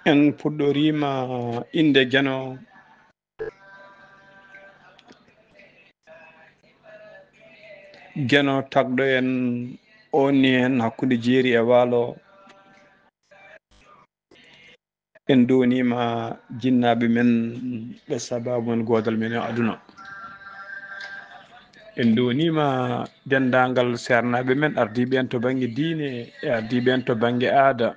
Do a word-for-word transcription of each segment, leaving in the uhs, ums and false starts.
En puɗɗoriima innde Geno. Geno tagɗo en o ni en hakkunde jeeri e waalo. En duwaniima jinnaaɓe men ɓe sabaabu men goodal men e aduna. En duwaniima denndaangal seernaaɓe men ardiiɓe en to bannge diine e ardiiɓe en to bannge aada.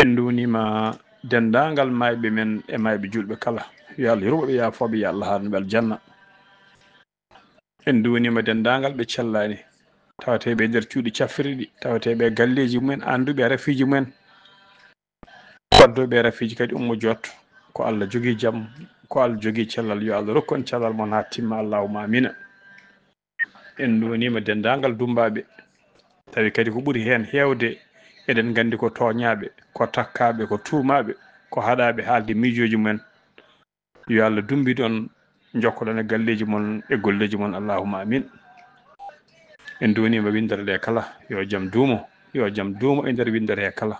En duwaniima denndaangal maayɓe men e maayɓe juulɓe kala. Yo Allah yurmo ɓe, yaafoo ɓe, yo Allah haarnu ɓe aljanna. En duwaniima denndaangal ɓe cellaani, tawateeɓe e nder cuuɗi cafrirɗi, tawateeɓe e galleeji mumen, annduɓe e rafiiji mumen, waddooɓe e rafiiji kadi ummo joot. Ko Allah jogii jam, ko Allah jogii cellal, yo Allah rokku en cellal mon haa timma, allahumma amiina. En duwaniima denndaangal dummbaaɓe, tawi kadi ko ɓuri heen heewde eɗen nganndi ko tooñaaɓe, ko takkaaɓe, ko tuumaaɓe, ko haɗaaɓe haalde miijooji mumen. Yo Allah dummbin on, njokkoɗon e galleeji mon e golleeji mon, allahumma amiin. En duwaniima winndere nde kala, yo jam duumo, yo jam duumo e nder winndere he kala.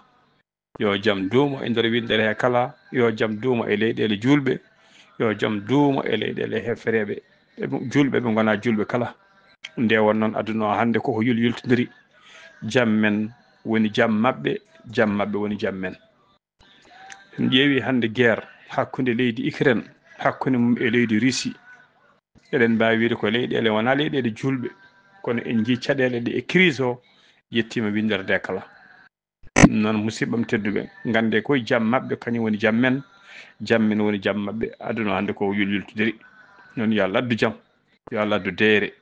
Yo jam duumo e nder winndere he kala, yo jam duumo e leyɗeele juulɓe, yo jam duumo e leyɗeele hefereeɓe, ɓe juulɓe, ɓe ngonaa juulɓe kala. Nde won noon aduna o hannde koko yul-, yultindiri. Jam men woni jam maɓɓe, jam maɓɓe woni jam men. En ƴeewi hannde guerre hakkunde leydi Ukraine, hakkunde mum e leydi Russie. Eɗen mbaawi wiide ko leyɗeele wonaa leyɗeele juulɓe, kono en njii caɗeele ɗe e crise o yettiima winndere nde kala. Noon, musidɓam tedduɓe, nganndee koye jam maɓɓe, kañum woni jam men, jam men woni jam maɓɓe. Aduna o hannde ko yul-, yultindiri. Noon, yo Allah addu jam, yo Allah addu deeyre.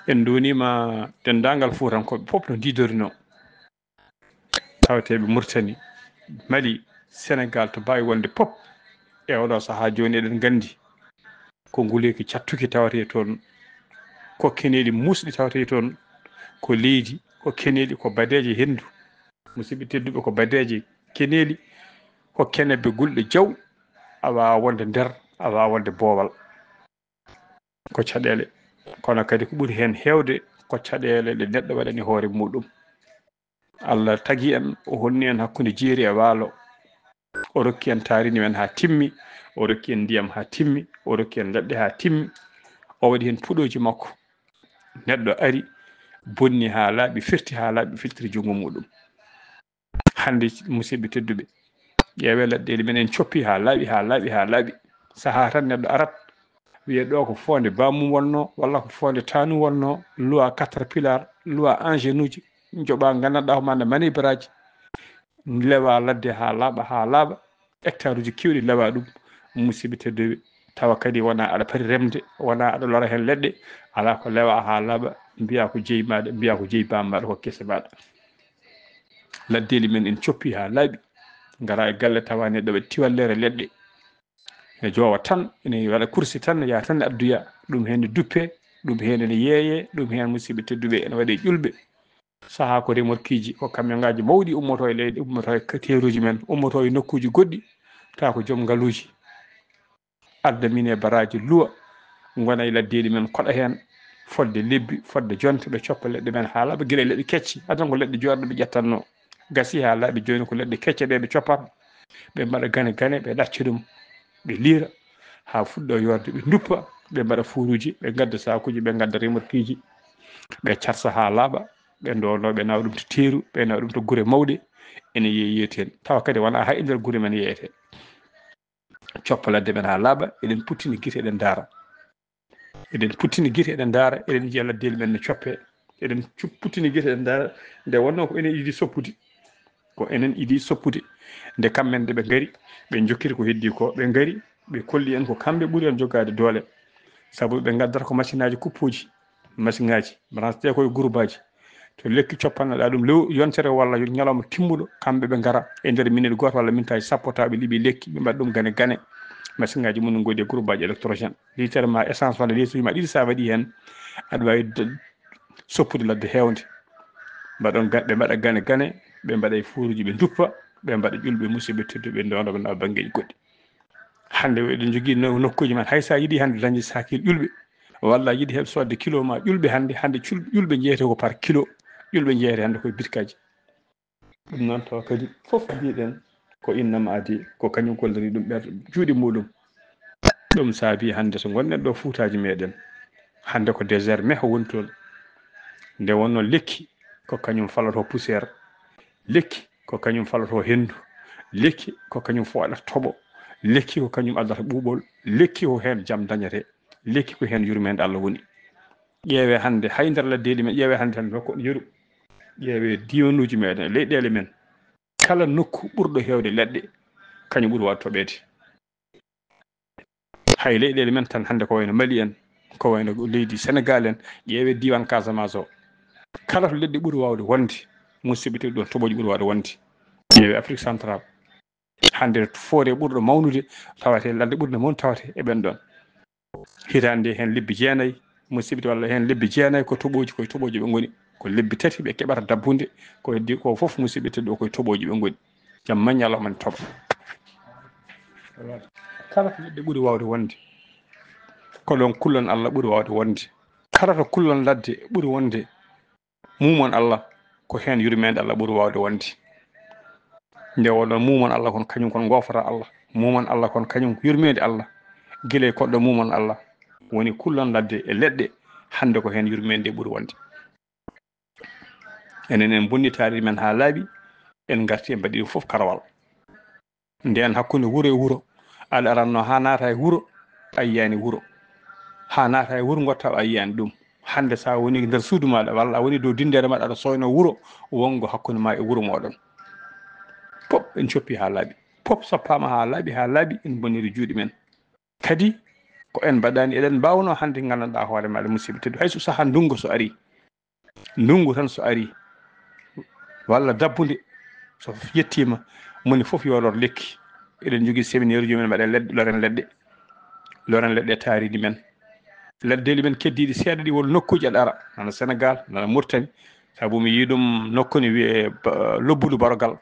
En nduwaniima denndaangal Fuutankooɓe fof no ndiidorinoo. Tawateeɓe Mauritanie, Mali, Sénégal, to mbaawi wonde fof. E oɗo sahaa jooni eɗen nganndi ko nguleeki cattuki tawetee toon, ko keneeli muusɗi tawetee toon, ko leydi, ko keneeli, ko badeeje henndu. Musidɓe tedduɓe, ko badeeje keneeli, ko kenebbe gulɗe jaw, a waawaa wonde nder, a waawaa wonde boowal. Ko caɗeele, kono kadi ko ɓuri heen heewde ko caɗeele ɗe neɗɗo waɗani hoore muuɗum. Allah tagi en, o honni en hakkunde jeeri e waalo. O rokki en taarindi men haa timmi, o rokki en ndiyam haa timmi, o rokki en leɗɗe haa timmi. O waɗi heen puɗooji makko. Neɗɗo ari, bonni haa laaɓi, firti haa laaɓi, firtiri junngo muuɗum. Hannde, musidɓe tedduɓe, ƴeewee laɗɗeeli men, en coppi haa laaɓi, haa laaɓi, haa laaɓi. Sahaa tan neɗɗo arat, wiya ɗo ko foonde bammum wonnoo, walla ko foonde taanum wonnoo, luwa caterpillar, luwa engine uji, njoɓa nganndanɗaa ko manda manœuvre aji, lewa ladde haa laaɓa, haa laaɓa, hectare uji keewɗi lewa ɗum, musidɓe tedduɓe, tawa kadi wona aɗa poti remde, wona aɗa lora heen leɗɗe, alaa ko lewa haa laaɓa, mbiya ko jeyi maaɗa, mbiya ko jeyi bammaaɗa, ko kese maaɗa. Laddeeli men en coppi haa laaɓi, ngara e galle tawa neɗɗo waɗi tiwallere leɗɗe, ne joowa tan, ene waɗa kursi tan, ne yaha tan ne addoya, ɗum heen ne duppe, ɗum heen ene yeeye, ɗum heen musidɓe tedduɓe ene waɗe ƴulɓe. Sahaa ko remorqueeji, ko kamiyongaaji mawɗi ummoto e leyɗe, ummoto e teeruuji men, ummoto e nokkuuji goɗɗi, tawa ko joom ngaluuji. Adda min e baraaji luwa, ngona e laddeeli men koɗa heen, fodde lebbi, fodde jonte, ɓe coppa leɗɗe men haa laaɓa, gila e leɗɗe kecce, adan ko leɗɗe jooɗɗe ɓe ƴettatnoo. Gasi haa laaɓi jooni ko leɗɗe kecce ɗe ɓe coppata, ɓe mbaɗa gane gane, ɓe ɗacca ɗum, ɓe liira haa fuɗɗo yoorde, ɓe nduppa, ɓe mbaɗa fuuruuji, ɓe ngadda saakuuji, ɓe ngadda remorqueeji, ɓe carsa haa laaɓa, ɓe ndoondoo, ɓe nawa ɗum to teeru, ɓe nawa ɗum to gure mawɗe, ene yeeyeeti heen. Tawa kadi wonaa hay e nder gure men yeeyetee. Coppa ladde men haa laaɓa, eɗen puttini gite, eɗen ndaara. Eɗen puttini gite, eɗen ndaara, eɗen njiya laddeeli men no coppe. Eɗen cu-, puttini gite, eɗen ndaara, nde wonnoo ko enen idii soppude. Ko enen idii soppude. Nde kamɓe nde ɓe ngari, ɓe njokkiri ko heddii ko, ɓe ngari, ɓe kolli en ko kamɓe ɓuri en jogaade doole. Sabu ɓe ngaddata ko masiŋaaji kuppooji, masiŋaaji, branche ɗe koye gurbaaji. To lekki coppannoɗaa ɗum lew-, yontere walla ñalawma timmuɗo, kamɓe ɓe ngara e nder minute gooto walla minutaaji sappo, tawa ɓe liɓi lekki, ɓe mbaɗa ɗum gane gane. Masiŋaaji mum no ngoodi e gurbaaji électrogène. Liitere ma essence walla liituuji ma ɗiɗi, so a waɗii heen, aɗa waawi d-, soppude ladde heewnde. Mbaɗon ga-, ɓe mbaɗa gane gane, ɓe mbaɗa e fuuruuji, ɓe nduppa, ɓe mbaɗa ƴulɓe, musidɓe tedduɓe, ndoonda ɓe nawa banngeeji goɗɗi. Hannde eɗen njogii no-, nokkuuji men, hay so a yiɗii hannde dañde saakil ƴulɓe, walla a yiɗi heɓ soodde kilo ma ƴulɓe hannde, hannde cul-, ƴulɓe njeyetee ko par kilo, ƴulɓe njeyetee hannde koye bitikaaji. Ɗum noon tawa kadi fof mbiɗen ko innama adi, ko kañum kolliri ɗum ɓer juuɗe muɗum. Ɗum saabi hannde so ngonɗen ɗo fuutaaji meɗen, hannde ko désert meho woni toon. Nde wonno lekki ko kañum faloto poussière, lekki ko kañum faloto henndu, lekki ko kañum fooɗata toɓo, lekki ko kañum addata ɓuuɓol, lekki ko heen jam dañete, lekki ko heen yurmeende Allah woni. Ƴeewe hannde hay nder laddeeli men, ƴeewe hannde tan nokku yeru, ƴeewe diiwanuuji meɗen, leyɗeele men, kala nokku ɓurɗo heewde leɗɗe, kañum ɓuri waawde toɓeede. Hay leyɗeele men tan hannde ko wayno Mali en, ko wayno leydi Sénégal en, ƴeewe diiwaan Casamance o. Kala to leɗɗe ɓuri waawde wonde, musidɓe tedduɓe, ɗoon toɓooji ɓuri waawde wonde. Ƴeewe Afrique Central. Hannde foore ɓurɗo mawnude tawate, ladde ɓurde mawnude tawate e ɓen ɗoon. Hitaande heen lebbi jeenayi, musidɓe, walla heen lebbi jeenayi ko toɓooji, koye toɓooji ɓe ngoni. Ko lebbi tati ɓe keɓata dabbunde, ko heddi ko fof, musidɓe tedduɓe, koye toɓooji ɓe ngoni. Jamma ñalawma ne toɓa. Kala ko leɗɗe ɓuri waawde wonde, ko ɗoon kullon Allah ɓuri waawde wonde. Kala to kullon ladde ɓuri wonde, mumon Allah, ko heen yurmeende Allah ɓuri waawde wonde. Nde wonno mumon Allah kon, kañum kon goofata Allah, mumon Allah kon, kañum yurmeende Allah, gila e koɗɗo mumon Allah, woni kullon ladde e leɗɗe, hannde ko heen yurmeende ɓuri wonde. Enen en bonni taariindi men haa laaɓi, en ngarti en mbaɗi ɗum fof karawal. Ndeen hakkunde wuro e wuro, aɗa aranno haa naata e wuro, a yiyaani wuro. Haa naata e wuro ngo taw a yiyaani ɗum. Hannde so a woni nder suudu maaɗa, walla a woni dow dinndere maaɗa, aɗa sooyno wuro wonngo hakkunde ma e wuro mooɗon. Pop en coppi haa laaɓi. Pop soppaama haa laaɓi, haa laaɓi, en bonniri juuɗe men. Kadi ko en mbaɗaani, eɗen mbaawno hannde nganndanɗaa hoore maaɗa, musidɓe tedduɓe, hay so sahaa ndunngu so arii. Ndunngu tan so arii, walla dabbunde, so yettiima, moni fof yo lor lekki. Eɗen njogii séminaire uji men, mbaɗen leɗɗe, loren leɗɗe. Loren leɗɗe taariindi men. Laddeeli men keddiiɗi seeɗa ɗi won nokkuuji aɗa ara, nana Sénégal, nana Mauritanie. Sabu mi yii ɗum nokku ne wiyee ba-, Lobbudu Barogal.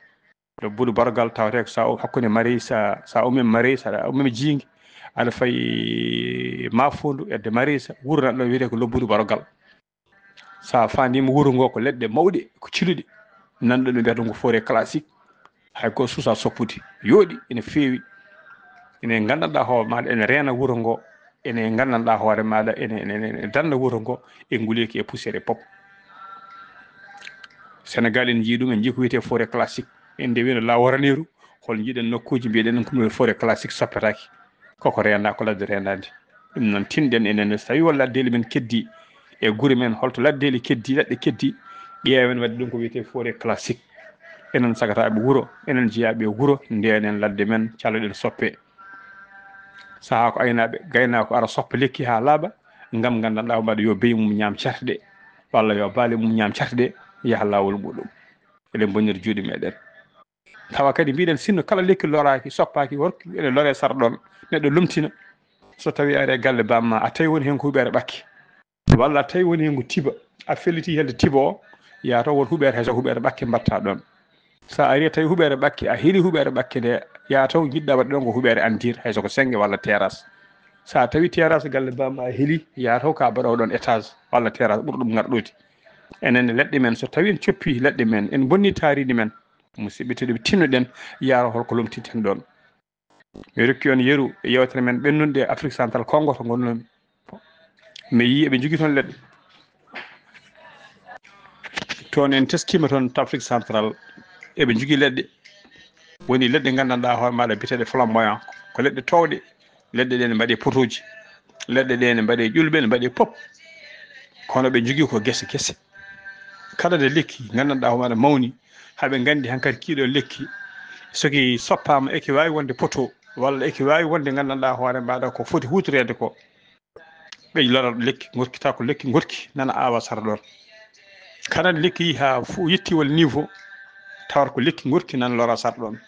Lobbudu Barogal tawetee ko so a um-, hakkunde Mariysa, so a ummiima Mariysa, aɗa ummiima Jiinge, aɗa fayi Maafundu, hedde Mariysa, wuro nan ɗon wiyetee ko Lobbudu Barogal. So a faandiima wuro ngoo, ko leɗɗe mawɗe, ko ciluɗe. Nan ɗon ɓe mbiyata ɗum ko forêt classique. Hay ko suusaa soppude. Yooɗi, ene feewi. Ene nganndanɗaa hoore maaɗa, ene reena wuro ngoo. Ene nganndanɗaa hoore maaɗa, ene, ene, ene, ene danda wuro ngoo, e nguleeki e poussière e pop. Sénégal, en njii ɗum, en njii ko wiyetee forêt classique. En ndewiino Laawol Raneeru, hol njiiɗen nokkuuji mbiyeɗen ɗum ko forêt classique soppetaake. Koko reenaa, ko ladde reenaande. Ɗum noon, tinɗen enen, so tawii won laddeeli men keddi e gure men, holto laddeeli keddi, leɗɗe keddi, ƴeewen waɗde ɗum ko wiyetee forêt classique. Enen sagataaɓe wuro, enen jeyaaɓe e wuro, ndeenen ladde men, caloɗen soppe. Sahaa ko aynaaɓe, gaynaako ara soppa lekki haa laaɓa, ngam nganndanɗaa hoore maaɗa yo beyi mum ñaam certe ɗe, walla yo baali mum ñaam certe ɗe, yaha laawol muɗum. Eɗen mbonnira juuɗe meɗen. Tawa kadi mbiɗen, sinno kala lekki loraaki, soppaaki, horki ene loree sara ɗon, neɗɗo lomtina. So tawii a ari e galle bamma, a tawi woni heen ko huɓeere ɓakke, walla a tawi woni heen ko tiba, a felliti helde tiba o, yaa taw won huɓeere, hay so huɓeere ɓakke mbaɗta ɗon. So a ari a tawi huɓeere ɓakke, a heli huɓeere ɓakke nde, yaa taw njiɗɗa waɗde ɗon ko huɓeere andir, hay so ko sennge walla terrasse. So a tawi terrasse galle bamma a heli, yaa taw ka mbaɗowo ɗon étage walla terrasse ɓurɗo ɗum ŋarɗoyde. Enen e leɗɗe men, so tawii en coppi leɗɗe men, en bonni taariindi men, musidɓe tedduɓe, tinnoɗen yaaro hol ko lomtinten ɗon. Mi rokki on yeru e yewtere men ɓennunde Afrique Central, Congo to ngonnomi. Mi yii eɓe njogii toon leɗɗe. Toon en teskiima toon to Afrique Central, eɓe njogii leɗɗe. Woni leɗɗe nganndanɗaa hoore maaɗa biyeteeɗe flamboyant. Ko leɗɗe toowɗe. Leɗɗe ɗe ne mbaɗee potooji. Leɗɗe ɗe ne mbaɗee ƴulɓe, ne mbaɗee pop. Kono ɓe njogii ko gese gese. Kala nde lekki nganndanɗaa hoore maaɗa mawni, haa ɓe nganndi hankadi kiiɗo lekki, so ki soppaama, eki waawi wonde poto, walla eki waawi wonde nganndanɗaa hoore maaɗa ko foti huutoreede ko. Ɓe lora lekki ngorki, taw ko lekki ngorki nana aawa sara ɗon. Kala nde lekki yi haa fu-, yetti wal niveau, tawata ko lekki ngorki nana lora sara ɗon.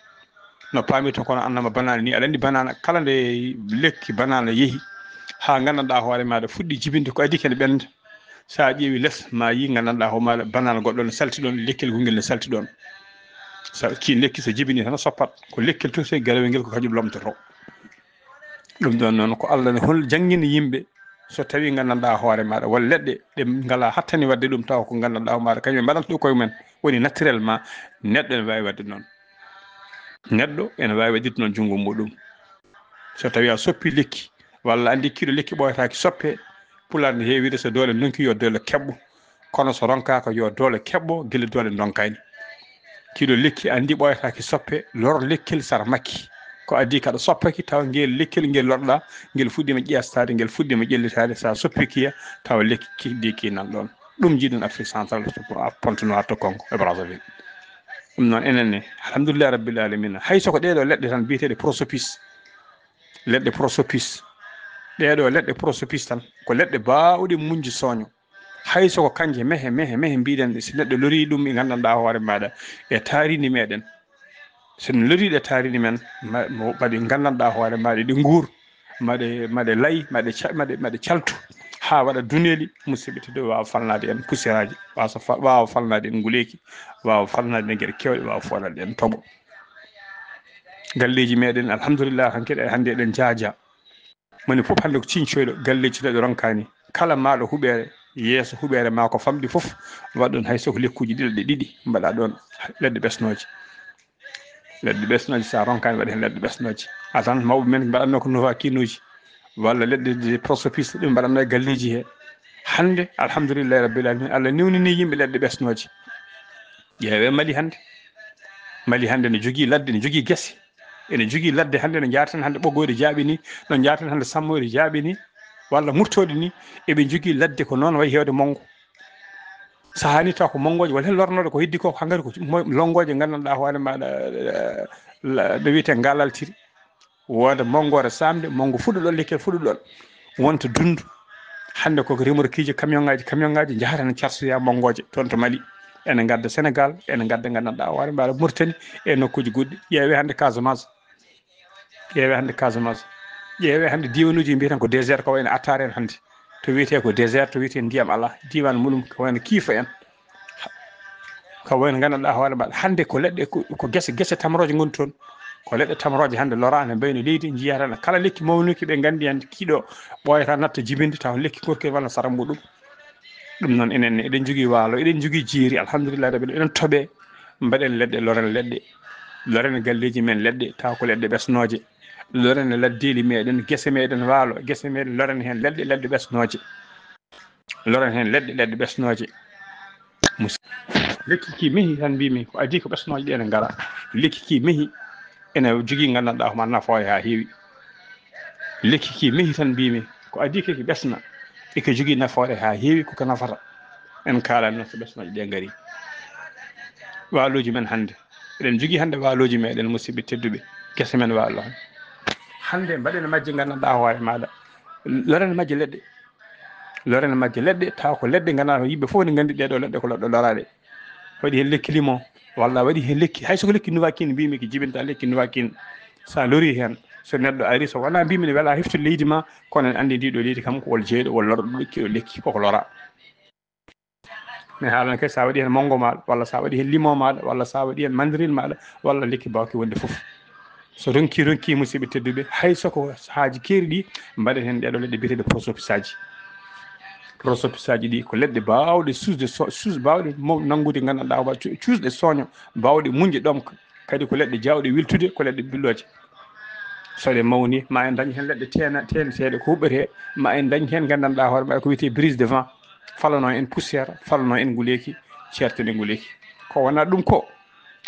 No paamirton kono annama banaana ni, aɗa anndi banaana, kala nde lekki banaana yehi haa nganndanɗaa hoore maaɗa fuɗɗi jibinde ko adii kene ɓennda, so a ƴeewi les ma yii nganndanɗaa hoore maaɗa banaana goɗɗo ne salti ɗon, lekkel gongel ne salti ɗon. Sa ki lekki so jibini tan soppat, ko lekkel toti garawel ngel ko kañum lomtoto. Ɗum ɗon noon ko Allah ne hol janngini yimɓe, so tawii nganndanɗaa hoore maaɗa won leɗɗe ɗe ngalaa hattani waɗde ɗum, tawa ko nganndanɗaa hoore maaɗa kañum mbaɗanta ɗum koye mumen, Woni naturellement, neɗɗo ene waawi waɗde noon. Neɗɗo ene waawi waɗirde noon junngo muɗum. So tawii a soppi lekki, walla anndi kilo lekki ɓooyataaki soppe, Pulaar ne heewiri so doole ndonki yo doole keɓɓo, kono so ronkaaka yo doole keɓɓo gila doole ndonkaani. Kilo lekki anndi ɓooyataaki soppe, lor lekkil sara makki. Ko adii kaɗa soppaki tawa ngel lekkil ngel lorɗa, ngel fuɗɗiima ƴeestaade, ngel fuɗɗiima ƴellitaade, so a soppiki ya tawa lekki ki, di ki nan ɗoon. Ɗum njiɗen Afrique Centrale, ko a Pointe-Noire to Congo e Brazzaville. Ɗum noon enen ne, alhamdulillah rabbil alamina, hay so ko ɗee ɗoo leɗɗe tan biyeteeɗe prosopis, leɗɗe prosopis, ɗee ɗoo leɗɗe prosopis tan, ko leɗɗe baawɗe muñde sooño. Hay so ko kanje mehe, mehe, mehe mbiɗen ɗe, si neɗɗo lorii ɗum e nganndanɗaa hoore maaɗa e taariindi meɗen, so en lorii ɗe taariindi men, ma-, mo-, mbaɗe nganndanɗaa hoore maaɗa ɗe nguur, maɗe, maɗe lay, maɗe ca-, maɗe, maɗe caltu haa waɗa duneeli, musidɓe tedduɓe, waawa falnaade en poussiéraaji, waawa so fa-, waawa falnaade en nguleeki, waawa falnaade en geɗe keewɗe, waawa fooɗaade en toɓo. Galleeji meɗen, alhamdulillah, hankadi hannde eɗen njaaja. Moni fof hannde ko ciñcoyɗo galleeji neɗɗo ronkaani. Kala maaɗo huɓeere, yeeso huɓeere maa ko famɗi fof, waɗ ɗoon hay so ko lekkuuji ɗiɗi, leɗɗe ɗiɗi, mbaɗa ɗoon leɗɗe ɓesnooje. Leɗɗe ɓesnooje, so a ronkaani waɗ heen leɗɗe ɓesnooje. A tan mawɓe men mbaɗatnoo ko novakinuuji, walla leɗɗe de prosopis, ɗum mbaɗatnoo e galleeji he. Hannde, alhamdulillahi rabbil alamin, Allah newnini yimɓe leɗɗe ɓesnooje. Ƴeewee Mali hannde. Mali hannde ne jogii ladde, ne jogii gese. Ene jogii ladde hannde no njaarten hannde ɓoggoyde jaaɓi ni, no njaarten hannde sammoyde jaaɓi ni, walla murtooɗe ni, eɓe njogii ladde ko noon wayi heewde monngo. Sahaa ni taw ko monngooje walla heen lornooɗe ko heddi ko, hankadi ko mo-, lonngooje nganndanɗaa hoore maaɗa, eh, la-, no wiyetee ngalaltiri. Wooda monngoore saamde, monngo fuɗɗuɗo, lekkere fuɗɗuɗo, wonta dunndu. Hannde koko remorkiije, kamiyonŋaaji, kamiyonŋaaji njahata ne carsoya monngooje toon to Mali. Ene ngadda Senegal, ene ngadda nganndanɗaa hoore maaɗa Mauritanie e nokkuuji goɗɗi. Ƴeewee hannde Casamance. Ƴeewee hannde Casamance. Ƴeewee hannde diiwanuuji mbiyeten ko désert ko wayno Attaar en hannde. To wiyetee ko désert, to wiyetee ndiyam alaa. Diiwaan muɗum ko wayno Kiifa en. Ko wayno nganndanɗaa hoore maaɗa. Hannde ko leɗɗe, ko, ko gese, gese tamrooje ngoni toon. Ko leɗɗe tamrooje hannde loraande mbayno leydi, njiyata kala lekki mawnuki ɓe nganndi hannde kiiɗo ɓooyata natta jibinde taw lekki gorkel walla sara muɗum. Ɗum noon enen ne eɗen njogii waalo, eɗen njogii jeeri, alhamdulillah rabbil alamin, eɗen toɓee, mbaɗen leɗɗe, loren leɗɗe, loren galleeji men leɗɗe, taw ko leɗɗe ɓesnooje, loren laddeeli meɗen, gese meɗen waalo, gese meɗen loren heen leɗɗe, leɗɗe ɓesnooje, loren heen leɗɗe, leɗɗe ɓesnooje. Mus-, lekki ki mehi tan mbimi, ko adii ko ɓesnooje ɗe ene ngara, lekki ki mehi ene jogii nganndanɗaa ko ma nafoore haa heewi. Lekki ki mehi tan mbimi, ko adii keki ɓesna, eke jogii nafoore haa heewi, ko ka nafata. En kaalani noon so ɓesnooje ɗe ngari. Waalooji men hannde, eɗen jogii hannde waalooji meɗen, musidɓe tedduɓe, gese men waalo. Hannde mbaɗen majje nganndanɗaa hoore maaɗa, loren majje leɗɗe, loren majje leɗɗe, taw ko leɗɗe nganndanɗaa yimɓe fof ne nganndi ɗee ɗoo leɗɗe ko leɗɗe loraaɗe. Waɗi heen lekki limon, walla waɗi heen lekki, hay so ko lekki novaquine mbimi, ki jibinta lekki novaquine. So a lorii heen, so neɗɗo ari, so wonaa mbimi ne welaa heftude leydi ma, kono en anndi ndi ɗoo leydi kam ko wol jeyɗo, wol lorɗo ɗo kiiɗo lekki, koko lora. Mi haalana kadi, so a waɗi heen monngo maaɗa, walla so a waɗi heen limon maaɗa, walla so a waɗi heen mandarine maaɗa, walla lekki baawki wonde fof. So ronki, ronki, musidɓe tedduɓe, hay so ko sahaaji keeri ɗi, mbaɗen heen ɗee ɗoo leɗɗe biyeteeɗe prosopis aji. Prosopis aji ɗi ko leɗɗe baawɗe suusde so-, suus-, baawɗe mo-, nanngude nganndanɗaa hoore, cu-, cuusɗe sooño, baawɗe muñde ɗomka. Kadi ko leɗɗe jaawɗe wiltude, ko leɗɗe ɓillooje. So ɗe mawni, ma en ndañ heen leɗɗe teena-, teeneteeɗe ko huɓɓetee, ma en ndañ heen nganndanɗaa hoore maaɗa ko wiyetee brise de vent, falanoo en poussière, falanoo en nguleeki, ceerten e nguleeki. Ko wonaa ɗum ko,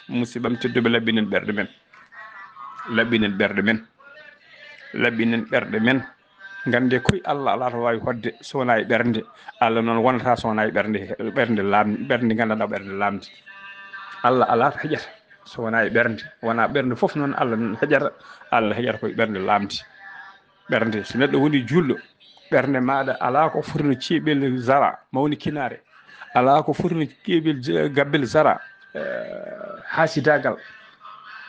musidɓam tedduɓe, laɓɓinen ɓerɗe men. Laɓɓinen ɓerɗe men. Laɓɓinen ɓerɗe men. Nganndee koy Allah alaa to waawi hoɗde so wonaa e ɓernde. Allah noon wonataa so wonaa e ɓernde, ɓernde laam-, ɓernde nganndanɗaa ɓernde laamnde. Allah alaa to heƴata so wonaa e ɓernde. Wonaa ɓernde fof noon Allah noon heƴata, Allah heƴata koye ɓernde laamnde. Ɓernde, so neɗɗo woni juulɗo, ɓernde maaɗa alaa ko foti no ceeɓel zara, mawni kinaare, alaa ko foti no ceeɓel z-, gabbel zara, eh, haasidaagal.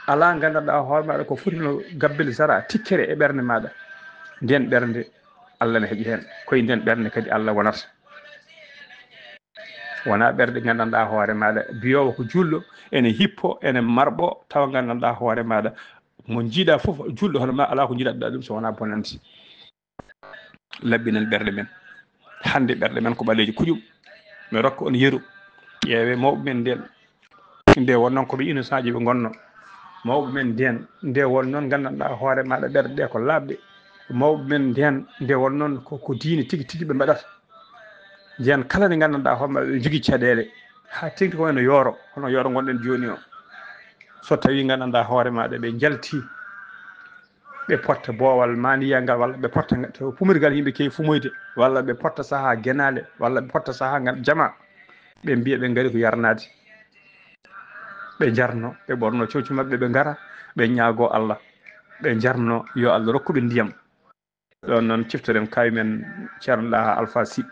Alaa nganndanɗaa hoore maaɗa ko foti no gabbel zara, tikkere e ɓernde maaɗa. Nden ɓernde, Allah ne heƴi heen. Koye nden ɓernde kadi Allah wonata. Wonaa ɓerɗe nganndanɗaa hoore maaɗa, biyoowo ko juulɗo, ene hippo, ene marɓo, tawa nganndanɗaa hoore maaɗa, mo njiiɗaa fof, juulɗo hono ma, alaa ko njiɗaɗaa ɗum so wonaa bonande. Laɓɓinen ɓerɗe men. Hannde ɓerɗe men ko ɓaleeje kuƴum. Mi rokka on yeru. Ƴeewee mawɓe men nden. Nde won noon ko ɓe innocent ji ɓe ngonno. Mawɓe men ndeen, nde won noon nganndanɗaa hoore maaɗa ɓerɗe ɗe ko laaɓɗe. Mawɓe men ndeen, nde won noon ko, ko diine tigi tigi ɓe mbaɗata. Ndeen kala nde nganndanɗaa hoore maaɗa ɓe njogii caɗeele. Haa teŋti ko wayno yooro, hono yooro ngonɗen jooni o. So tawii nganndanɗaa hoore maaɗa ɓe njalti, ɓe potta boowal maaniya ngal, walla ɓe potta nga-, to fumirgal yimɓe keewi fumoyde, walla ɓe potta sahaa genaale, walla ɓe potta sahaa ngal jama, ɓe mbiya ɓe ngari ko yarnaade. Ɓe njarno, ɓe ɓorno coñci maɓɓe, ɓe ngara, ɓe ñaagoo Allah, ɓe njarno yo Allah rokku ɓe ndiyam. Ɗoon noon ciftoren kaawi men Ceerno Ɗaha Alfa Sy.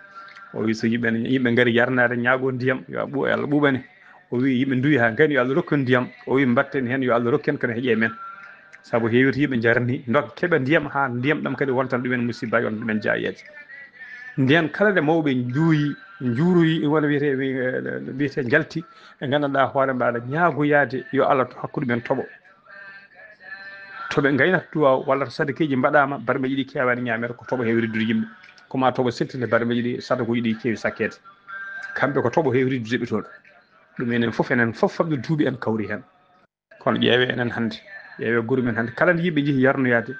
O wi so yimɓe, yimɓe ngari yarnaade ñaagoo ndiyam, yo a ɓu-, Allah ɓuuɓane. O wi yimɓe nduwi haa ngani, yo Allah rokku en ndiyam. O wi mbatten heen, yo Allah rokku en kono heƴe men. Sabu heewii yimɓe njarni, ndok keɓa ndiyam haa ndiyam ɗam kadi wontan ɗumen musiba, wontan ɗumen jaayeeje. Ndeen kala nde mawɓe njuuyi, njuuroyi, wona wiyetee, wi-, wiyetee njalti, ɓe nganndanɗaa hoore mbaɗa ñaagoyaade yo Allah to hakkunde men toɓo. To ɓe ngaynata duwaaw walla to sadakeeji mbaɗaama, barmeeji ɗi keewaani ñaameede, ko toɓo heewi riddude yimɓe. Ko maa toɓo seltinde barmeeji ɗi, sadakuuji ɗi keewi sakkeede. Kamɓe ko toɓo heewi riddude ɓe toon. Ɗum enen fof, enen fof famɗude duuɓi en kawri heen. Kono ƴeewee enen hannde, ƴeewee gure men hannde. Kala nde yimɓe njehi yarnoyaade,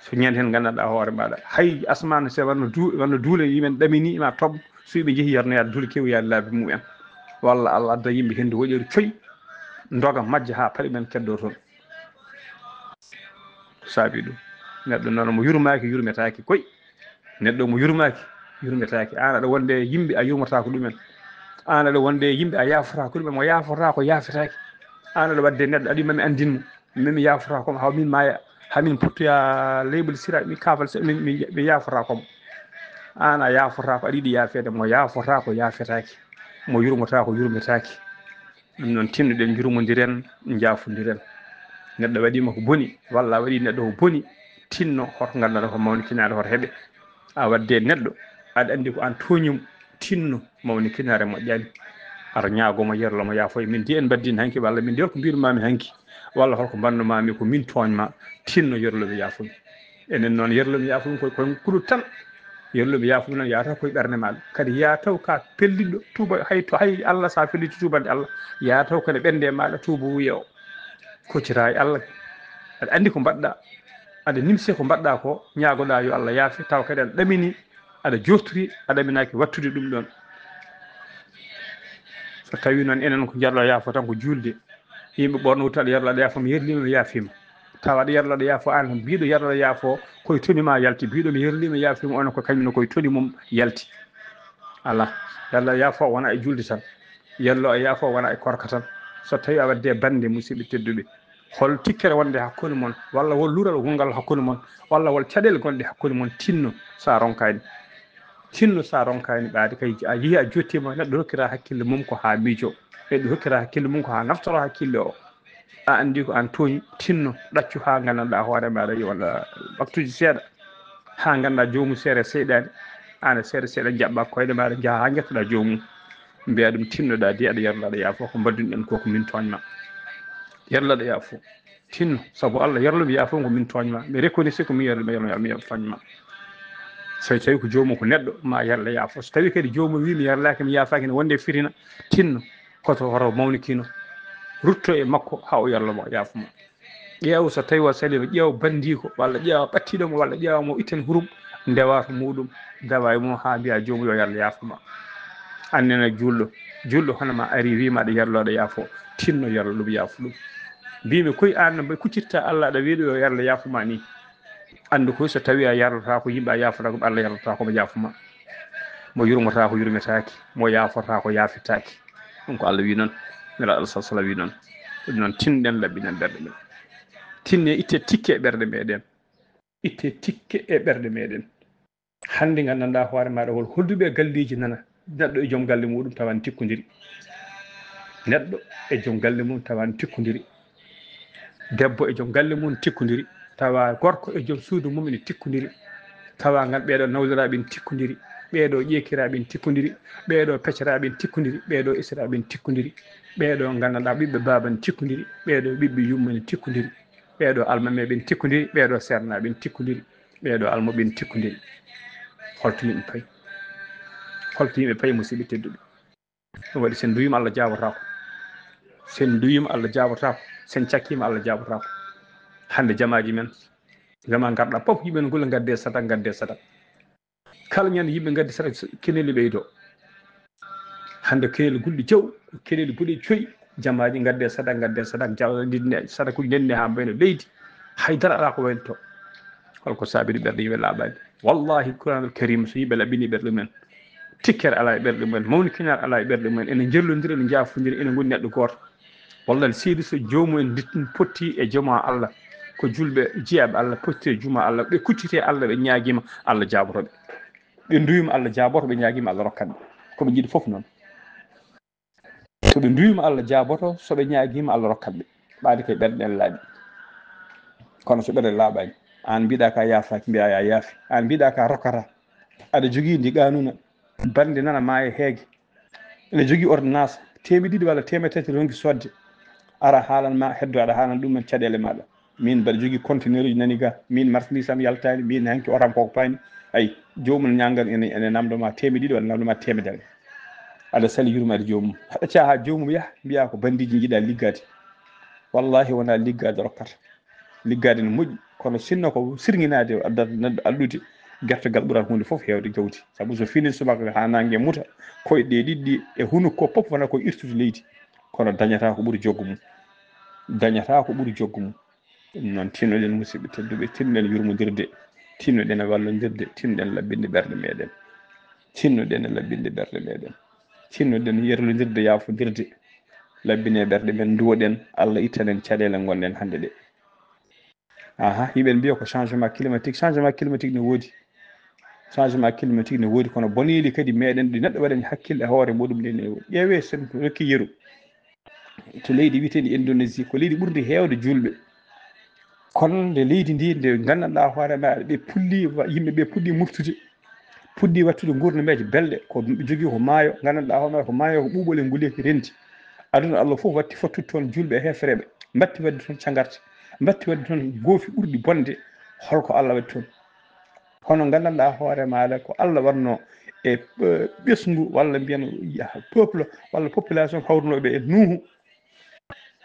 so ñande heen nganndanɗaa hoore maaɗa, hay asmaan so wonno du-, wonno duule, yimɓe ɗamini ma toɓo, so yimɓe njehi yarnoyaade, duule keewi yaade laabi mumen. Walla Allah adda yimɓe henndu woƴori coy, ndoga majja haa paɗi men keddoo toon. Ko saabi ɗum? Neɗɗo noon mo yurmaaki, yurmetaaki koy. Neɗɗo mo yurmaaki, yurmetaaki. Aan aɗa wonde e yimɓe, a yurmotaako ɗumen. Aan aɗa wonde e yimɓe, a yaafotaako ɗumen. Mo yaafotaako, yaafetaaki. Aan aɗa waɗde neɗɗo, aɗa wiya ma mi anndin mo. Min mi yaafotaako mo, haa min maaya, haa min pottoya leeɓol sira, mi kaafal se-, mi, mi, mi yaafotaako mo. Aan a yaafotaako, aɗa yiɗi yaafeede. Mo yaafotaako, yaafetaaki. Mo yurmotaako, yurmetaaki. Ɗum noon, tinnoɗen, njurmondiren, njaafondiren. Neɗɗo waɗiima ko boni, walla a waɗii neɗɗo ko boni, tinno hoto nganndanɗaa ko mawnikinaade, hoto heɓe. A waɗde neɗɗo, aɗa anndi ko aan tooñi mo, tinno, mawnikinaare moƴƴaani. Aɗa ñaagoo mo, yerlo mo, yaafo e min de en mbaddii hanki, walla min de holko mbiirumaami hanki, walla holko mbannumaami ko min tooñmaa, tinno, yerlo mi, yaafo mi. Enen noon, yerlo mi, yaafo mi ko, ko kuɗo tan. Yerlo mi, yaafo mi noon, yaata koye ɓernde maaɗa. Kadi yaa taw ka pelliɗɗo tuuba, hay to, hay Allah, so a felliti tuubande Allah, yaa taw ko ene ɓernde maaɗa tuuba wiya o. Koccita e Allah. Aɗa anndi ko mbaɗɗaa. Aɗa nimse ko mbaɗɗaa ko, ñaagoɗaa yo Allah yaafe, tawa kadi aɗa ɗamini, aɗa jooftiri, a ɗaminaaki waɗtude ɗum ɗoon. So tawii noon enen ko njarɗo yaafo tan ko juulde, yimɓe ɓorno wutte aɗa yerlo aɗa yaafo mi yerliima mi yaafiima. Tawa aɗa yerlo aɗa yaafo aan, mbiiɗo yerlo aɗa yaafo koye toni ma yalti, mbiiɗo mi yerliima mi yaafiima, onon ko kañum ne koye toni mum yalti. Alaa, yerlo aɗa yaafo wona e juulde tan. Yerlo aɗa yaafo wona e koorka tan. So tawii a waɗde bannde, musidɓe tedduɓe, hol tikkere wonde hakkunde mon, walla wol luural wonngal hakkunde mon, walla wol caɗeele gonɗe hakkunde mon, tinno so a ronkaani. Tinno so a ronkaani ɓaade kay, a yehi a jottiima, neɗɗo rokkira hakkille mum ko haa miijo. Neɗɗo rokkira hakkille mum ko haa naftoro hakkille o. A anndi ko aan tooñi, tinno, ɗaccu haa nganndanɗaa hoore maaɗa yo waɗa waktuuji seeɗa, haa nganndaa joomum seere seyɗaani, aan seere seeɗa njaɓɓa koyɗe maaɗa, njaha haa njettoɗaa joomum. Mbiya ɗum, tinnoɗaa de aɗa yerlo aɗa yaafo, ko mbaɗdunoɗen ko ko min tooñmaa. Yerlo aɗa yaafo. Tinno, sabu Allah, yerlo mi, yaafo ko min tooñmaa. Mi reconnaît ko mi yerlo, mi yerlo, mi yerlo tooñmaa. So tawii ko joomum ko neɗɗo, ma yerlo yaafo. So tawii kadi joomum wii mi yerlaaki, mi yaafaaki, ne wonde fitina, tinno, koto hoto mawnikino. Rutto e makko haa o yerlo ma, yaafo ma. Ƴeew so tawii o saliima, ƴeew banndiiko, walla ƴeewa ɓattiiɗo mo, walla ƴeewa mo itten hurum, ndewa to muuɗum, dawa e mum haa mbiya joomum yo yerlo yaafo ma. Aan nena juulɗo, juulɗo hono ma ari wii ma aɗa yerlo aɗa yaafo, tinno yerlo ɗum yaafo ɗum. Mbiimi koy aan no mbaɗ kuccirta Allah aɗa wiiɗo yo yerlo yaafo ma ni. Anndu koy so tawii a yerlotaako yimɓe a yaafotaako, Allah yerlotaako mo yaafo ma. Mo yurmotaako yurmetaaki, mo yaafotaako yaafetaaki. Ɗum ko Allah wii noon, Nelaaɗo Allah sallallahu alaihi wasallam wii noon. Ɗum noon tinɗen laɓɓinen ɓerɗe men. Tinne itte tikke e ɓerɗe meɗen. Itte tikke e ɓerɗe meɗen. Hannde nganndanɗaa hoore maaɗa hol holduɓe e galleeji nana, neɗɗo e joom galle muuɗum tawa ne tikkondiri. Neɗɗo e joom galle mum tawa ne tikkondiri. Debbo e joom galle mum tikkondiri. Tawa gorko e joom suudu mum ene tikkondiri. Tawa ngal ɓeeɗo nawliraaɓe ne tikkondiri. Ɓeeɗo ƴeekiraaɓe ne tikkondiri. Ɓeeɗo peccaraaɓe ne tikkondiri. Ɓeeɗo esiraaɓe ne tikkondiri. Ɓeeɗo nganndanɗaa ɓiɓɓe baaba ne tikkondiri. Ɓeeɗo ɓiɓɓe yumma ne tikkondiri. Ɓeeɗo almameeɓe ne tikkondiri. Ɓeeɗo seernaaɓe ne tikkondiri. Ɓeeɗo almuɓe ne tikkondiri. Holto yimɓe payi? Holto yimɓe payi, musidɓe tedduɓe? Ɗum waɗi, so en nduwiima, Allah jaabotaako. Sen duyima, Allah jaabotaako. Sen cakkima, Allah jaabotaako. Hannde jamaaji men, jama ngarɗa pop, yimɓe no golla, ngadde sadak, ngadde sadak. Kala ñande yimɓe ngaddi sadak, keneeli ɓeydo. Hannde keneeli gulɗi jaw, keneeli buɗe coy, jamaaji ngadde sadak, ngadde sadak, jaw-, ndi-, ne-, sadakuji ndenni haa mbayno leydi. Hay dara alaa ko waylito. Holko saabiri ɓerɗe yimɓe laaɓaani? Wallahi, Qur'anul Karim, so yimɓe laɓɓini ɓerɗe mumen, tikkere alaa e ɓerɗe mumen, mawnikinar alaa e ɓerɗe mumen, ene njellondira, ene njaafondira, ene ngoni neɗɗo gooto. Walla seedi so joomum en ndittin potti e joma Allah, ko julɓe jiyaaɓe Allah potti e juma Allah, ɓe kucciti e Allah, ɓe ñaagima Allah jaaboto ɓe. Ɓe duyima Allah jaaboto, ɓe ñaagima Allah rokkat ɓe. Ko ɓe njiɗi fof noon. To ɓe duyima Allah jaaboto, so ɓe ñaagima Allah rokkat ɓe. Ɓaade kay ɓerɗe ɗen laaɓi. Kono so ɓerɗe laaɓaani, aan mbiɗa ka yaafaaki, mbiya ya yaafi. Aan mbiɗa ka rokkata. Aɗa jogii ndi qanuna, bannde nana maaya heege. Ene jogii ordonnance, teemedde ɗiɗi walla teemedde tati ronki sodde. Ara haalan ma, heddo aɗa haalan ɗum en caɗeele maaɗa. Min mbaɗa jogii conteneur uji nani ga, min marchandise am yaltaani, min hanki otam koko paani. Ay, joomum ñanngal ene, ene namndo ma teemedde ɗiɗi walla namndo ma teemedere. Aɗa sali yurmeede joomum. Aɗa caaha joomum yaha, mbiya ko bandiiji njiɗa liggaade. Wallahi wona liggaade rokkata. Liggaade ne moƴƴi, kono sinno ko sirŋinaade addata neɗɗo alɗude, gertogal ɓurat huunde fof heewde jawdi. Sabu so fini subaka haa naange muta, koyɗe ɗiɗi e hunuko fof wona ko irtude leydi, kono dañata ko ɓuri joggu mum. Dañata ko ɓuri joggu mum. Ɗum noon, tinnoɗen, musidɓe tedduɓe, tinnoɗen yurmondirde, tinnoɗen wallondirde, tinnoɗen laɓɓinde ɓerɗe meɗen, tinnoɗen laɓɓinde ɓerɗe meɗen, tinnoɗen yerlondirde, yaafondirde, laɓɓine ɓerɗe men, nduwoɗen, Allah ittanen caɗeele ngonɗen hannde ɗe. Aha, hiɓen mbiya ko changement climatique. Changement climatique ne woodi. Changement climatique ne woodi, kono boneeli kadi meɗen ɗi neɗɗo waɗani hakkille e hoore muɗum nde ne woodi. Ƴeewe, sen rokki yeru. To leydi wiyeteendi Indonésie, ko leydi ɓurdi heewde juulɓe. Kono nde leydi ndi, nde nganndanɗaa hoore ma, ɓe pulli, yimɓe ɓe puɗɗi murtude, puɗɗi wattude nguurndambeeje belɗe, ko ɓe jogii ko maayo, nganndanɗaa hoore ma ko maayo, ko ɓuuɓol e nguleeki renti. Aduna Allah fof watti fottude toon juulɓe e heefereɓe, mbatti waɗde toon cagarte, mbatti waɗde toon goofi ɓurɗi bonde. Holko Allah waɗi toon? Kono nganndanɗaa hoore maaɗa ko Allah waɗno e, eh, ɓesngu, walla mbiyen peuple, walla population hawrunooɓe e Nuuhu.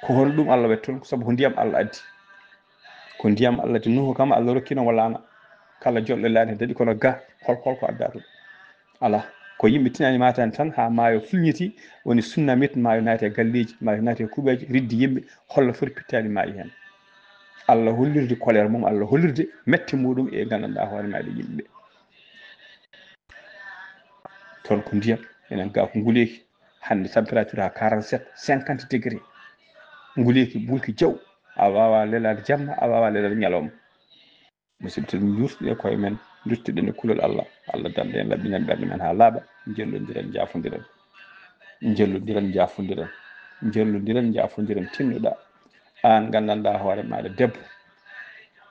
Ko hono ɗum Allah waɗi toon? Ko sabu ko ndiyam Allah addi. Ko ndiyam Allah addi. Nuuhu kam Allah rokkino mo laana. Kala jolɗo laana daɗi, kono ga hol, holko adda toon? Alaa. Ko yimɓe tinani matani tan haa maayo fulñiti, woni tsunami, maayo naati e galleeji, maayo naati e kuuɓeeji, riddi yimɓe, holla foti pittaali maayi heen. Allah hollirde colère mum, Allah hollirde mette muɗum e nganndanɗaa hoore maaɗa yimɓe ɓe. Toon ko ndiyam, enen ga ko nguleeki, hannde température haa quarante-sept, cinquante degré. Nguleeki bulki jaw, a waawaa lelaade jamma, a waawaa lelaade ñalawma. Musidɓe tedduɓe, njuurtuɗen e koye men, nduttuɗen e kulol Allah. Allah danda en, laɓɓinan ɓerɗe men haa laaɓa, njellondiren, njaafondiren. Njellondiren, njaafondiren. Njellondiren, njaafondiren. Tinnoɗaa, aan nganndanɗaa hoore maaɗa debbo,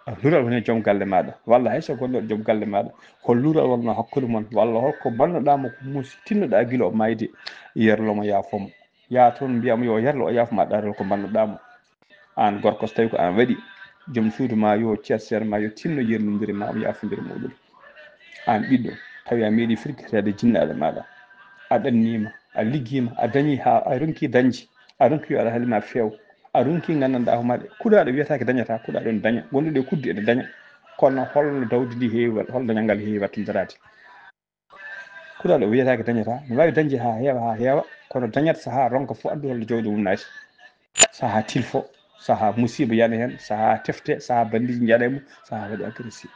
a luural woni e joom galle maaɗa, walla hay so gonɗo joom galle maaɗa, hol luural wonno hakkunde mon, walla holko mbannoɗaa mo ko muusi, tinnoɗaa gila o maayde, yerlo mo, yaafo mo. Yaa toon, mbiyaa mo yo yerlo o, yaafo ma, ɗaatal ko mbannoɗaa mo. Aan gorko, so tawi ko aan waɗi, joom suudu ma yo, ceerseer ma yo tinno yerlondire ma, yaafondire muɗum. Aan ɓiɗɗo, tawi a meeɗi firgitaade jinnaaɓe maaɗa, a ɗanniima, a liggiima, a dañi haa a ronki dañde, a ronki yo alhaali ma feew, a ronki nganndanɗaa ko maaɗa. Kuɗaaɗo wiyataake dañataa, kuɗaaɗo ene daña, gonɗo e kuddi ene daña. Kono holno dawdi ndi heewi wa-, holno dañal ngal heewi wattindiraade? Kuɗaaɗo wiyataake dañataa, ne waawi dañde haa heewa, haa heewa, kono dañat sahaa ronka fof addu holto jawdi mum naati. Sahaa tilfo, sahaa musiiba yana heen, sahaa tefte, sahaa banndiiji njaɗa e mum, sahaa waɗi agressif.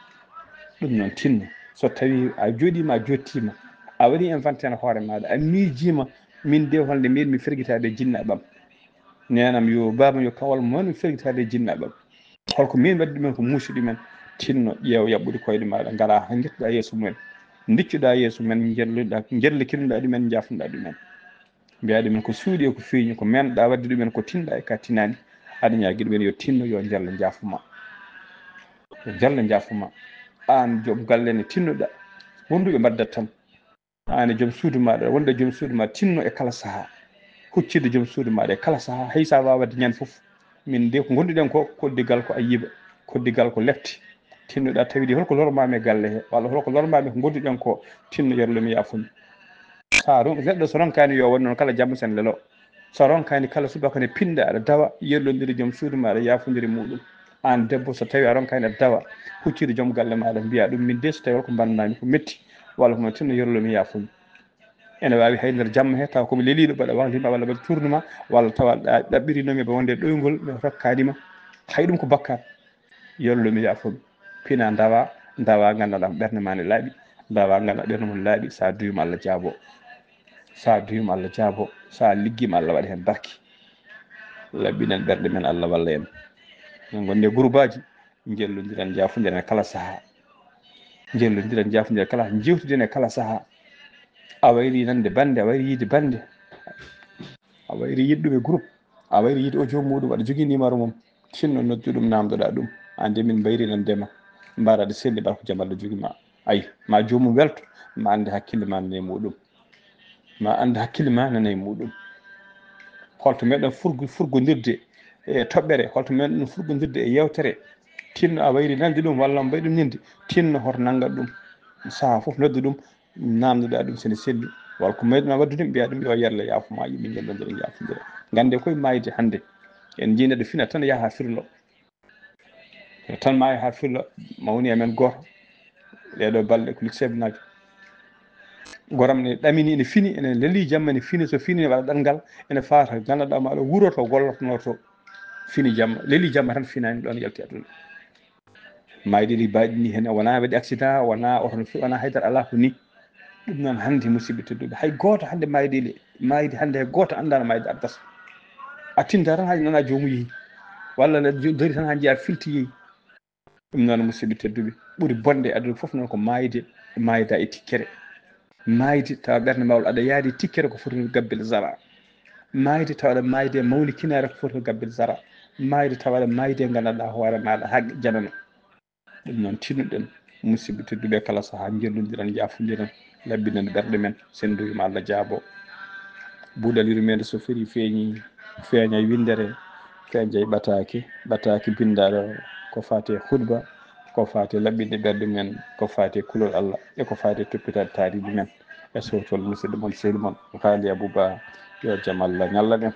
Ɗum noon tinno, so tawii a jooɗiima, a jottiima, a waɗi inventaire hoore maaɗa, a miijiima, min de holnde mbiɗmi fergitaade e jinnaaɓe am. Neenam yo, baabam yo, kawal mo mi fergitaade e jinnaaɓe am. Holko min mbaɗi ɗumen ko muusi ɗumen? Tinno, ƴeew yaɓɓude koyɗe maaɗa, ngara haa ngittoɗaa yeeso mumen. Ndiccuɗaa yeeso men, njelluɗaa, njellikinɗaa ɗumen, njaafnuɗaa ɗumen. Mbiyaa ɗumen ko suuɗi e ko feeñi, ko menɗaa waɗde ɗumen, ko tinɗaa e ka tinaani. Aɗa ñaagi ɗumen yo tinno, yo njallo njaafo ma. Yo njallo njaafo ma. Aan joom galle ne tinnoɗaa, wonduɓe mbaɗdat tan. Aan e joom suudu maaɗa, wonde joom suudu ma tinno e kala sahaa. Huccitde joom suudu maaɗa e kala sahaa, hay so a waawaa waɗde ñande fof. Min de ko ngonduɗen ko, koddigal ko Ayiba, koddigal ko lepte. Tinnoɗaa tawi de holko lormaami e galle he, walla holko lormaami ko ngonduɗen ko, tinno yerlo mi yaafo mi. Sa ron-, neɗɗo so ronkaani yo waɗ noon kala jamma sen lelo. So a ronkaani kala subaka ne pinɗa, aɗa dawa, yerlondiri joom suudu ma, aɗa yaafondiri muɗum. Aan debbo, so tawi a ronkaani, aɗa dawa, hucciri joom galle ma, aɗa mbiya ɗum, min de, so tawi ko mbanndanmi ko metti, walla ko noon, tinno yerlo mi, yaafo mi. Ene waawi hay nder jamma he, tawa ko mi leliiɗo, mbaɗa wahlima, walla mbaɗa tournoi ma, walla tawa ɗa-, ɗaɓɓirino mi ba wonde ɗoyngol, mi rokkaani ma. Hay ɗum ko bakkaat. Yerlo mi, yaafo mi. Pina, ndawa, ndawa, nganndanɗaa ko ɓernde ma ne laaɓi, ndawa, nganndanɗaa ɓernde mum laaɓi, so a duyima, Allah jaabo. So a duyima, Allah jaabo. So a liggiima, Allah waɗa heen barke. Laɓɓinen ɓerɗe men, Allah walla en. Min ngonde gurbaaji, njellondiren, njaafondiren e kala sahaa. Njellondiren, njaafondiren kala, njewtiden e kala sahaa. A wayri nande bannde, a wayri yiide bannde. A wayri yiide ɗum e groupe. A wayri yiide audio muɗum, aɗa jogii numéro mum. Tinno noddu ɗum, naamndoɗaa ɗum. Aan de min mbayri nande ma. Mbaɗa aɗa selli, mbaɗa ko jam Allah jogii ma. Ayi, ma joomum welto, ma annde hakkille ma nana e muɗum. Ma annde hakkille ma nana e muɗum. Holto meɗen furgo-, furgondirde e toɓɓere, holto meɗen furgondirde e yeewtere. Tinno a wayri nande ɗum walla mbaɗi ɗum ninde. Tinno hoto nanngat ɗum. Sahaa fof noddu ɗum, naamndoɗaa ɗum so ene selli. Walla ko meɗen waɗde ɗum, mbiya ɗum yo yerle yaafo ma, yimɓe njellondira, njaafondira. Ngannde koye maayde hannde. En njii neɗɗo fina tan yaha firlo. Tan maayi haa firlo, mawni e men gooto. Ɗee ɗoo balɗe ko liksebinaajo. Goram ne ɗamini, ene fini, ene leli jamma, ene fini, so fini, ene waɗa ɗanngal, ene faata, nganndanɗaa ma ɗo wuro to gollotonoo to. Fini jamma, leli jamma tan, finaani ɗoon, yalti aduna. Maayde ɗi mbaɗi ni heen, wonaa waɗi accident, wonaa oto no fi-, wonaa haydara, alaa ko ni. Ɗum noon hannde, musidɓe tedduɓe, hay gooto hannde maayde le-, maayde hannde hay gooto anndaano maayde addata. A tinta tan haa nana joomum yehi. Walla ne jo-, dori tan haa njiya filti yehi. Ɗum noon, musidɓe tedduɓe, ɓuri bonde e aduna fof noon ko maayde, maayda e tikkere. Maayde tawa ɓernde ma walla aɗa yaadi tikkere ko foti gabbel zara. Maayde tawa aɗa maayde mawnikinaare ko foti gabbel zara. Maayde tawa aɗa maayde nganndanɗaa hoore maaɗa haa janano. Ɗum noon, tinnuɗen, musidɓe tedduɓe, kala sahaa njellondiren, njaafondiren, laɓɓinen ɓerɗe men, so en duyima Allah jaabo. Buuɗal yurmeende so feri feeñi, feeña winndere, feeña e ɓataake, ɓataake binndaɗo ko faati e khutba, ko faati e laɓɓinde ɓerɗe men, ko faati e kulol Allah, e ko faati e toppitaade taariiji men. E sowtol musidɗo mon, sehil mon, Haali Abou Ba, yo jam Allah ñallan en.